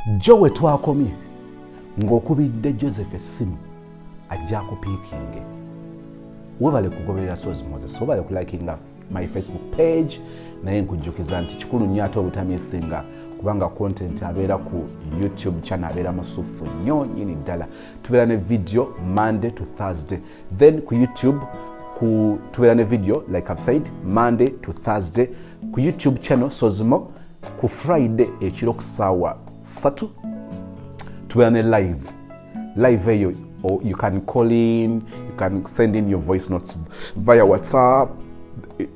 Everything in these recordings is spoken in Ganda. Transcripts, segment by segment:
Jjo we twakomye ng'okubidde Joseph essimu ajja akupiikinge. Webale kugoberera Sozi Moses, webale kulikinga my Facebook page, naye nkujjukiza nti kikulu nnyo ate obutamisinga, kubanga content abeera ku YouTube channel abeera musufu nnyo nyini ddala. Tubeera ne video Monday to Thursday, then ku YouTube ku tubeera ne video, like I've said, Monday to Thursday ku YouTube channel Sozimo. Ku Friday ekiro ku saawa 3 tubeera ne live. Live eyo you can call in, you can send in your voice notes via WhatsApp.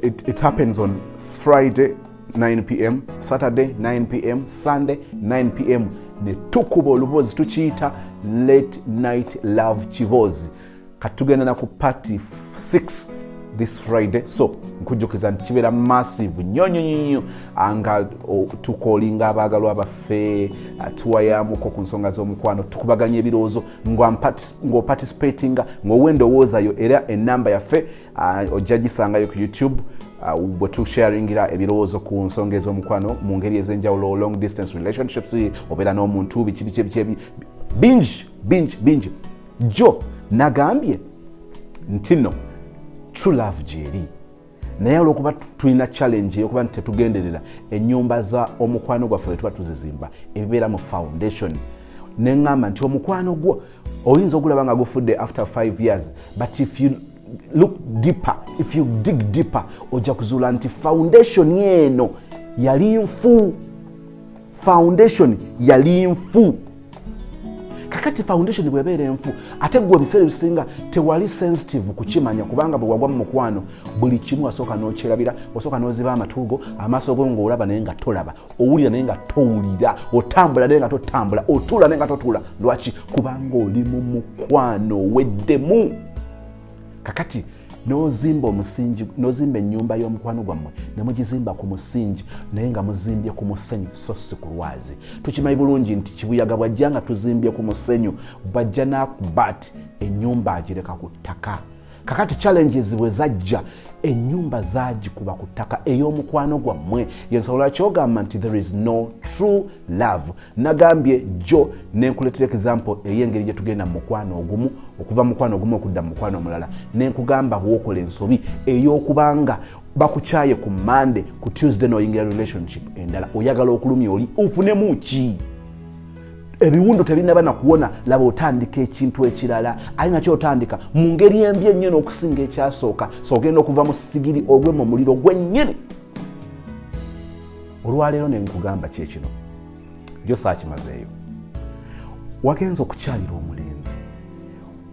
It happens on Friday 9 p.m., Saturday 9 p.m., Sunday 9 p.m., ne tukuba oluboozi, tukiyita Late Night Love Kiboozi. Kati tugenda na ku part 6 this Friday, so nkujjukiza nti kibeera massive nnyo nnyo nnyo, nga tukolinga abaagalwa baffe, tuwayamuko ku nsonga z'omukwano, tukubaganya ebirowoozo, ng'oparticipatinga, ng'owa endowoozayo. Era enamba yaffe ojja gisangayo ku YouTube, bwe tusharingira ebirowoozo ku nsonga ez'omukwano mu ngeri ez'enjawulo, long distance relationships, obeera n'omuntu, biki biki biki, bingi bingi bingi. Jo nagambye nti no true love gyeri, naye olwokuba tulina challenge eyokuba nti tetugenderera ennyumba za omukwano gwaffe bwe tuba tuzizimba, ebibeera mu foundation, neŋŋamba nti omukwano gwo oyinza okulaba nga gufudde after 5 years, but if you look deeper, if you dig deeper, ojja kuzuula nti foundation eno yali nfu, foundation yali nfu. Kakati foundation bwebeera enfu, ate gwe ebiseera ebisinga tewali sensitive kukimanya, kubanga bwe wagwa mu mukwano buli kimu wasooka n'okyerabira, wasooka n'oziba amatu go, amaaso go, ng'olaba naye nga tolaba, owulira naye nga towulira, otambula naye nga totambula, otuula naye nga totuula. Lwaki? Kubanga oli mu mukwano oweddemu. Kakati n'ozimba omusingi, n'ozimba ennyumba y'omukwano gwammwe, ne mugizimba ku musingi, naye nga muzimbye ku musenyu so si ku lwazi. Tukimanyi bulungi nti kibuyaga bwajja nga tuzimbye ku musenyu, bwajja nakubat ennyumba agireka ku ttaka. Kakati challenges bwe zajja, ennyumba zagikuba ku ttaka ey'omukwano gwammwe. Yensonga lwaki ogamba nti there is no true love. Nagambye jo nenkuletera example ey'engeri gye tugenda mu mukwano ogumu, okuva mu mukwano ogumu okudda mu mukwano omulala, nenkugamba bwokola ensobi ey'okubanga bakukyaye ku Monday, ku Tuesday noyingira relationship endala, oyagala okulumya oli ofunemu ki? Ebiwundu tebinaba nakuwona, laba otandika ekintu ekirala, ali nakyo otandika mu ngeri embi ennyo n'okusinga ekyasooka. So ogenda okuva mu sigiri ogwe mu muliro gwennyini. Olwaleero nenkugamba kyekino, jo saakimazeeyo. Wagenza okukyalira omulenzi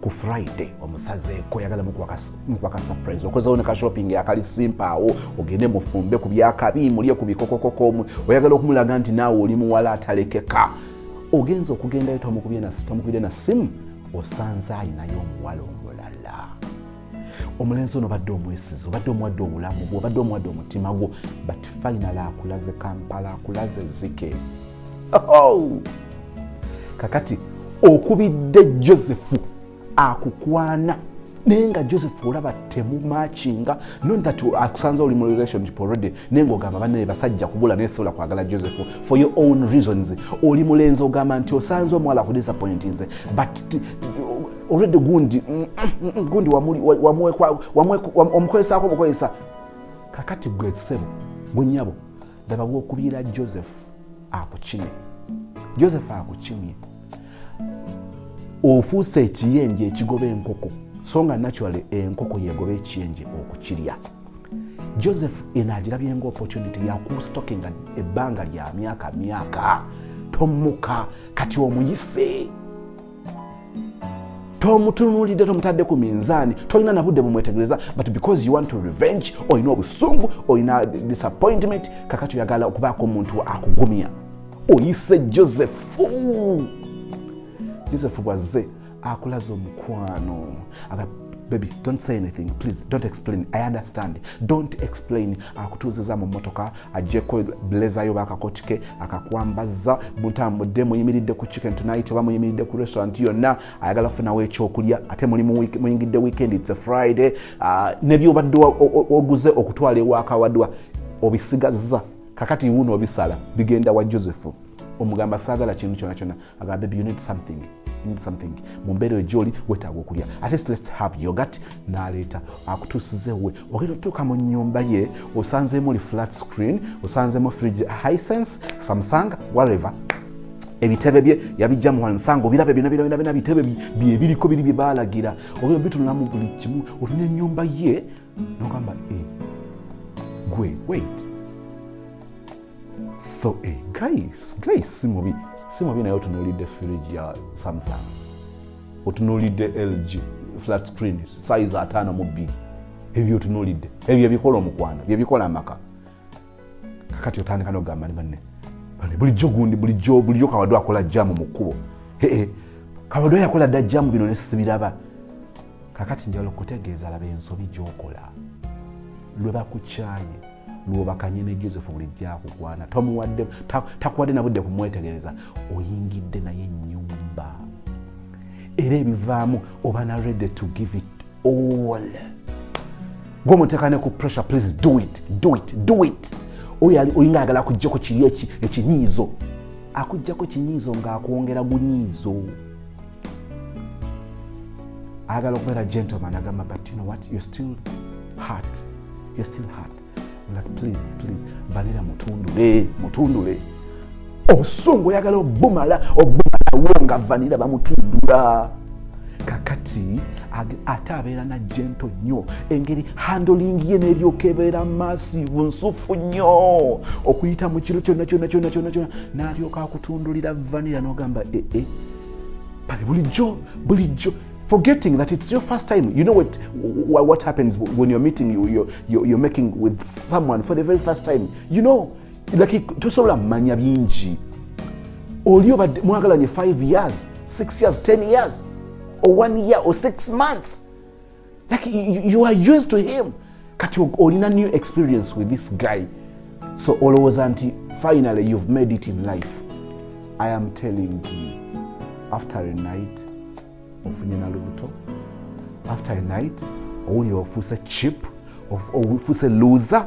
ku Friday, omusazeeko, oyagala mukuba ka surprise, okozewo ne ka shopping akali simple awo, ogende mufumbe ku byakabi, mulye ku bikokokoko, oyagala okumulaga nti naawe oli muwala atalekeka. Ogenza okugendayo, tomukubire na simu, osanze ayinayo omuwala omulala. Omulenzi ono obadde omwesizi, obadde omuwadde obulamu bwe, obadde omuwadde omutima gwo, but final akulaze Kampala, akulaze zike. Oh! Kakati okubidde Joseph akukwana, naye nga Joseph olaba temumakinga. Not that akusanze oli mu relationship already, naye ngaogamba bannaye basajja kubula, naye sobola kwagala Joseph for your own reasons. Oli mulenzi, ogamba nti osanze omuwala akudisappointinze, but already gundi gundi omukozesaako omukozesa. Kakati gwe ssebo, gwe nnyabo, laba bwokubira Joseph akukime. Joseph akukimye, ofuuse ekiyenje ekigoba enkoko, so nga naturally enkoko yegoba ekiyenje okukirya. Joseph eno agirabye nga opportunity yakustokinga ebbanga lya myaka myaka, tomuka. Kati omuyise, tomutunulidde, tomutadde ku minzaani, tolina nabudde bumwetegereza, but because you want to revenge, olina obusungu, olina disappointment, kakati oyagala okubaako omuntu akugumya, oyise Joseph. Joseph bwazze akulaza omukwano, "Baby, don't say anything, please don't explain, I understand, don't explain." Akutuuziza mu motoka, ajjeko blazer oba akakoti ke, akakwambaza, mutambudde, muyimiridde ku Chicken Tonight oba muyimiridde ku restaurant yonna, ayagala funawo ekyokulya, ate muli muyingidde weekend, it's a Friday, nebyobadde oguze okutwala ewaka wadwa obisigazza, kakati wuno obisala bigenda wa Joseph. Omugamba, "Saagala kintu kyona kyona." Agamba, "Baby, you need something, you need something. Mu mbeera eyo gyoli wetaaga okulya. At least let's have yogurt." N'aleeta, akutuusize we. Ogenda otuuka mu nyumba ye, osanzeemu li flat screen, osanzeemu fridge, Hisense, Samsung, whatever. Ebitebe bye yabijja mu wansanga, obiraba byona byona byona, bitebe byebiriko biri bye baalagira. Ogenda bitunulamu buli kimu, otuna ennyumba ye nogamba, "Eh, gwe, wait." So guy si mubi, si mubi, naye otunuulidde fridge ya Samsung, otunuulidde LG flat screen size 52. Ebyo otunuulidde, ebyo ebikola omukwano, byebikola amaka. Kakati otandika nogamba ni banne bane, bulijjo gundi, bulijjo, bulijjo Kawadde akola jam mu kkubo. Ee, Kawadde yakola dda jam, bino nesibiraba. Kakati njagala okutegeeza, laba ensobi gyokola lwe bakukyaye, lwobakanye ne Joseph. Bulijjo akukwana, tomuwadde, takuwadde na budde kumwetegereza, oyingidde naye ennyumba, era ebivaamu oba na ready to give it all. Gwomuteeka ne ku pressure, "Please do it, do it, do it." Oyo oyinga ayagala akugjako kiri ekinyiizo, akugjako kinyiizo ng'akwongera gunyiizo. Ayagala okubeera gentleman, agamba, "But you know what? You're still hurt, you're still hurt." I'm like, "Please, please, vanilla mutundule, mutundule." Obusungu oyagala obumala, obumalawo nga vanilla bamutundula. Kakati ate abeera na gentle nnyo, engeri handling ye neryoka ebeera massive, nsufu nnyo okuyita mu kiro kyonna kyonna kyonna kyonna kyonna, n'alyoka akutundulira vanilla, n'ogamba, "Ee, bale bulijjo, bulijjo," forgetting that it's your first time. You know what happens when you're meeting, you're making with someone for the very first time. Like, tosobola manya bingi. Oli obadde mwagalanye 5 years, 6 years, 10 years, or 1 year or 6 months. Like, you are used to him. Kati olina new experience with this guy, so olowooza nti finally you've made it in life. I am telling you, after a night ofunye na lubuto, after a night owulira ofuuse cheap, ofuuse loser,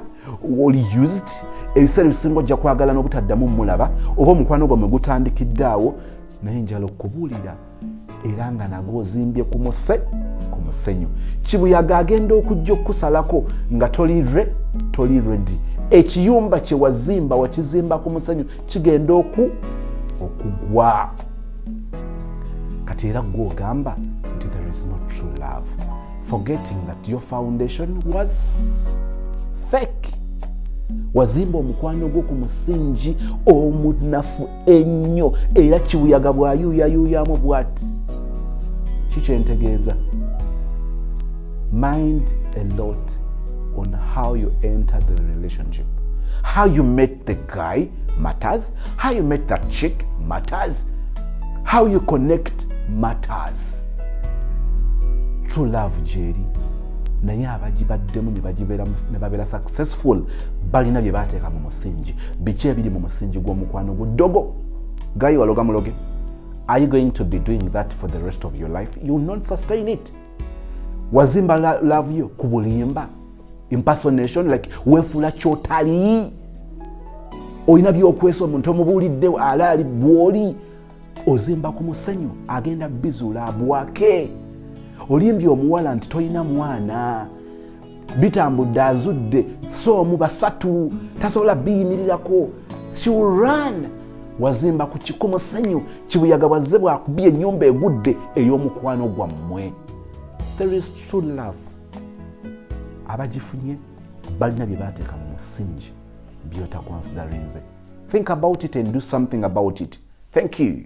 oli used. Ebiseera ebisinga ojja kwagala n'obutaddamu mulaba, oba omukwano gwammwe gutandikidde awo. Naye njala okubuulira, era nga nagwo ozimbye ku musenyu. Kibuyaga agenda okujja okukusalako nga toli ready. Ekiyumba kye wazimba, wakizimba ku musenyu, kigenda okugwa. Kati era gwe ogamba nti there is no true love, forgetting that your foundation was fake. Wazimba omukwano gwo ku musingi omunafu ennyo, era kibuyaga bw'ayuuyayuuyamu bw'ati. Kikyentegeeza, mind a lot on how you enter the relationship. How you met the guy matters, how you met that chick matters, how you connect matters. True love gyeri, naye abagibaddemu ne babeera successful balina bye bateeka mu musingi. Biki ebiri mu musingi gw'omukwano guddogo? Guy waloga muloge. Are you going to be doing that for the rest of your life? You will not sustain it. Wazimba love yo ku bulimba, impersonation, like weefuula kyotali. Olina byokwesa omuntu omubuulidde alaali bwoli ozimba ku musenyu, agenda bizuula abwake. Olimbye omuwala nti tolina mwana, bitambudde, azudde so omu, basatu, tasobola biyimirirako. She will run. Wazimba ku musenyu, kibuyaga bwazze bwakubye, ennyumba egudde ey'omukwano gwammwe. There is true love. Abagifunye balina bye bateeka mu musingi byotaconsiderinze. Think about it and do something about it. Thank you.